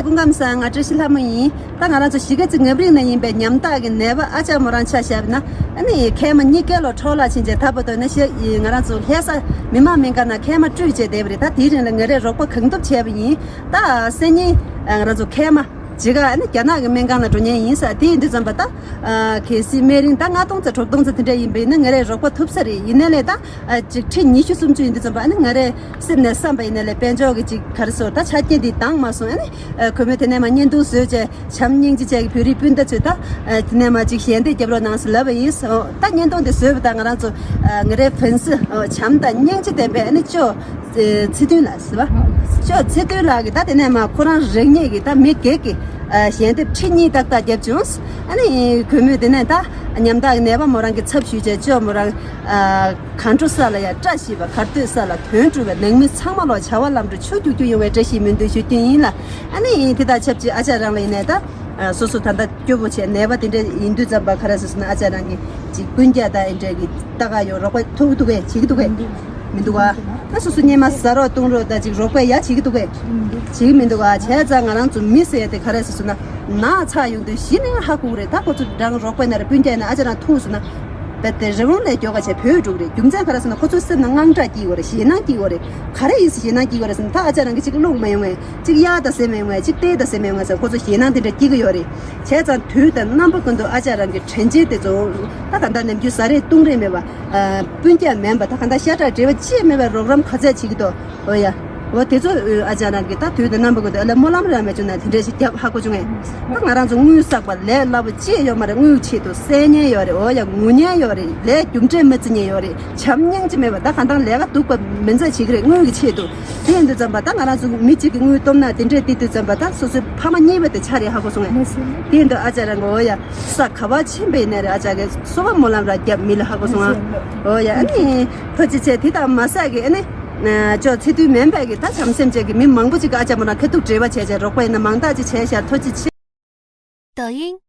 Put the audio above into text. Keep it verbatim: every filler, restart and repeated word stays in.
སྐུ་ཁམས་བཟང་། ང་བཀྲ་ཤིས་ལྷ་མོ་ཡིན། ད་ང་རང་ཚོ་གཞིས་ཀ་རྩེ་རྔ་བར་ནང་ཡིན་པའི་ཉམ་ཐག་གི་ནད་པ་ཨ་ཅག་མོ་རང་ཆ་བཞག་པ་ན། ཨ་ནི་མཁལ་མ་གཉིས་ཀ་ལོ་འཕྲོ་བརླག་ཕྱིན་བྱས། ད་བར་དུ་ནི་ཤི་ང་རང་ཚོ་ལྷ་ས་མི་དམངས་སྨན་ཁང་ནང་མཁལ་མ་བཀྲུས་བྱས་བསྡད་པ་རེད། ད་དེའི་རིང་ལ་ང་རས་རོགས་པ་གང་ཐུབ་བྱས་པ་ཡིན། ད་སང་ཉིན་ང་རང་ཚོ་མཁལ་མ་ཇི་ག་ཨ་ནི་རྒྱ་ནག་གི་སྨན་ཁང་ལ་འགྲོ་མཁན་ཡིན་ས། དེ་ཡིན་དུས་ཙམ་པ་ད་གལ་སྲིད་སྨན་རིན་ད་ལྔ་སྟོང་ཙམ་དྲུག་སྟོང་ཙམ་དེ་འདྲ་ཡིན་པ་ཡིན་ན་ང་རས་རོགས་པ་ཐུབ་ས་རེད། ཡིན་ནའི་ལས་ད་ཨ་ཅིག་ཁྲི་ཉི་ཤུ་སུམ་ཅུ་ཡིན་དུས་ཙམ་པ་ཨ་ནི་ང་རས་སེམས་ནས་བསམ་པ་ཡིན་ནའི་ལས་དཔལ་འབྱོར་གྱི་ཅིག་ག་རེ་ཟེར། ད་ཆ་རྐྱེན་འདི་འདང་མ་སོང་། ཨ་ནི་ཨ་གུས་མོས་དེ་ནས་མར་བརྙན་ཐུང་བཟོས་བྱས། བྱམས་སྙིང་རྗེ་བཅས་ཀྱི་བོད་རིགས་སྤུན་ཟླ་ཚོས་ད་ཨ་དེ་ནས་མར་ཅིག་ཞལ་འདེབས་རྒྱབ་རོགས་གནང་ཟེར་ལབ་པ་ཡིན། ཨོ་ད་བརྙན་ཐུང་འདི་བཟོས་པ་དང་ང་རང་ཚོ་ཨ་ང་རའི་ཕན་སི་ཨོ་བྱམས་དང་སྙིང་རྗེ་ལྡན་པའི་ཨ་ནི་ཅོ་ཚེ་བརྟན་ལགས་ཟེར་བ། ཅོ་ཚེ་བརྟན་ལགས་ཀྱིས་ད་དེ་ནས་མར་ཁོ་རང་རང་ཉིད་ཀྱིས་ད་མི་སྒེར་གྱི་ཨ་ཞལ་འདེབས་ཁྲི་གཉིས་ཏག་ཏག་བརྒྱབ་བྱུང་། ཨ་ནི་གུས་མོས་དེ་ནས་ད་ཉམ་ཐག་གི་ནད་པ་མོ་རང་གི་ཚབ་ཞུས་བྱས། ཅོ་མོ་རང་ཨ་གར་འགྲོ་ས་ལ་ཡ་བཀྲ་ཤིས་པ། གར་སྡོད་ས་ལ་དོན་འགྲུབ་པ། ནང་མི་ཚང་མ་ལོ་བྱ་བ་ལམ་འགྲོ་ཕྱུག་རྒྱུག་རྒྱུག་ཡོང་བའི་བཀྲ་ཤིས་སྨོན་འདུན་ཞུ་རྒྱུ་ཡིན་ལ། ཨ་ནི་དེ་དང་ཆབས་ཅིག་ཨ་ཅག་རང་ལ་ཡིན་ནའི་ད་ཨ་སོ་སོ་ད་ལྟ་སྐྱོ་པོ་བྱས་ནད་པ་དེ་འདྲ་ཡིན་དུས་ཙམ་པ་ག་རེ་ཟེར་སོང་ན། ཨ་ཅག་རང་གིས་ཅིག་སྤུན་ཀྱག་དང་ཨེ་འདྲ་གི་ལྟ་ག་ཡོད་རོགས་པ་ཐུབ་ཐུབ་གས་བྱེད་ཀྱི་འདུག་གས། མི་འདུག་ག་ད་སོ་སོ་སྙེ་མ་ཟ་རོགས་བཏུང་རོགས་དང་ཅིག་རོགས་པ་ཡ་བྱེད་ཀྱི་འདུག་གས། བྱེད་ཀྱི་མི་འདུག་ག་བྱས་ཙང་ང་རང་ཚོ་མི་ཟེར་ཡ་དེ་ག་རེ་ཟེར་སོང་ན། ན་ཚ་ཡོང་དུས་གཞི་ནས་ཧ་གོ་གི་རེད། ད་ཁོ་ཚོ་རང་རོགས་པ་ཡིན་ན་རེད། སྤུན་ཀྱག་ཡིན་ན་ཨ་ཅག་རང་འཐུང་སོང་ན། རྦད་དེ་རི་བོང་ལས་མགྱོགས་པ་བྱས་བུད་འགྲོ་གི་རེད། རྒྱུ་མཚན་ག་རེ་ཟེར་ན་ཁོ་ཚོའི་སེམས་ནང་དངངས་སྐྲག་སྐྱེ་གི་ཡོད་རེད། ཞེད་སྣང་སྐྱེ་གི་ཡོད་རེད། ག་རེ་ཡིན་ཟེར་ཞེད་སྣང་སྐྱེ་གི་ཡོད་རེད་ཟེར་ན། ད་ཨ་ཅག་རང་གིས་གཅིག་རླུང་མ་ཡོང་བས། གཅིག་གཡག་དང་ཟས་མ་ཡོང་བས། གཅིག་རྟའི་དང་ཟས་མ་ཡོང་བས་ཟེར་ཁོ་ཚོ་ཞེད་སྣང་དེ་འདྲ་སྐྱེ་གི་ཡོད་རེད། བྱས་ཙང་དུས་དང་རྣམ་པ་ཀུན་ཏུ་ཨ་ཅག་རང་གི་དྲན་འཆེན་དེ་ཚོ་ད་ག་འདྲ་ནམ་རྒྱུན་ཟ་རེས་བཏུང་རེས་མེད་པ། ཨ་སྤུན་ཀྱག་མིན་པ། ད་ག་འདྲ་ཤ་ཁྲག་འབྲེལ་བ་ཅི་ཡང་མེད་པར་རོགས་རམ་ག་ཚད་བྱེད་ཀྱི་འདུག་འོ་ཡ། འོ་དེ་ཚོ་ཨ་ཅག་རང་གིས་ད་དུས་དང་རྣམ་པ་ཀུན་ཏུ་ཨ་ལས་སྨོན་ལམ་རང་མེད་བྱུང་ན་དེ་འདྲ་ཞིག་རྒྱབ་ཧ་གོ་བྱུང་ངས། ད་ང་རང་ཚོ་དངུལ་བསགས་པ་ལས་སླ་པོ་ཅི་ཡང་ཡོད་མ་རེད། དངུལ་ཆེད་དུ་བསད་ཉེན་ཡོད་རེད། འོ་ཡ་ངུ་ཉེན་ཡོད་རེད། ལས་རྒྱུ་འབྲས་མ་བརྩི་ཉེན་ཡོད་རེད། བྱམས་སྙིང་རྗེ་མེད་པ། ད་གང་ལྟར་ལས་ཀ་སྡུག་པ་མི་མཛད་བྱེད་ཀྱི་རེད། དངུལ་གྱི་ཆེད་དུ། དེ་ཡིན་དུས་ཙམ་པ་ད་ང་རང་ཚོ་མི་གཅིག་གི་དངུལ་སྟོབས་ན་དེ་འདྲས་བལྟས་དུས་ཙམ་པ་ད་སོ་སོའི་ཕ་མ་གཉིས་པ་དེ་ཆགས་རེད་ཧ་གོ་སོང་ངས། དེ་ཡིན་དུས་ཨ་ཅག་རང་གི་འོ་ཡ་ས་ག་བ་ཕྱིན་པ་ཡིན་ན་རེད། ཨ་ཅག་གིས་གསོལ་བ་སྨོན་ལམ་རང་རྒྱབ་མི་ལ་ཧ་གོ་སོང་ང་། འོ་ཡ་ཨ་ནི་ཐུགས་རྗེ་ཆེ། དེ་དང་མ་ཟད་ཀྱི་ཨ་ནི། ཅོ་ཚེ་བརྟན་མིན་པའི་གི་ད་བྱམས་སེམས་ཅན་གྱི་མི་མང་པོ་ཅིག་གིས་ཨ་ཅག་མོ་རང་ཁ་ཐུག་འབྲེལ་བ་བྱས་བྱས་རོགས་པ་ཡིན་ན་མང་དག་ཅིག་བྱས་ཤག་ཐུགས་རྗེ་ཆེ། 抖音